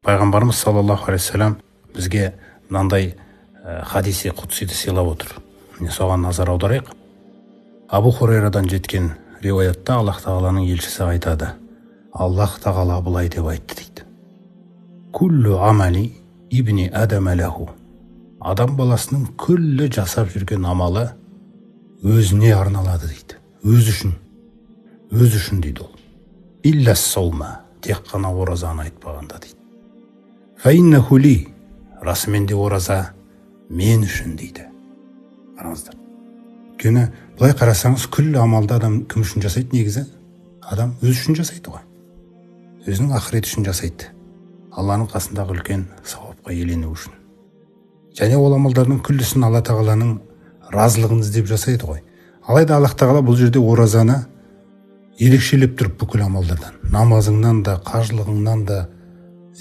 Пайғамбарымыз саллаллаху алейхи уассалам бізге мынандай хадиси құдсиді сыйлап отыр. Міне, соған назар аударайық. Абу Хурайрадан жеткен риуаятта Аллах тағаланың елшісі айтады: Аллах тағала былай деп айтты дейді: «Куллу амали ибни адама лаху». Адам баласының күллі жасап жүрген амалы өзіне арналады дейді, өзі үшін, өзі үшін дейді ол. «Илля саума», тек қана оразаны айтпағанда дейді. «Фаиннаху ли», расымен де ораза мен үшін дейді. Қараңыздар, өйткені былай қарасаңыз, күллі амалды адам кім үшін жасайды негізі? Адам өзі үшін жасайды ғой, өзінің ақыреті үшін жасайды, Алланың қасындағы үлкен сауапқа иелену үшін. Және ол амалдардың күллісін Алла тағаланың разылығын іздеп жасайды ғой. Алайда Аллах тағала бұл жерде оразаны ерекшелеп тұрып бүкіл амалдардан, намазыңнан да, қажылығыңнан да.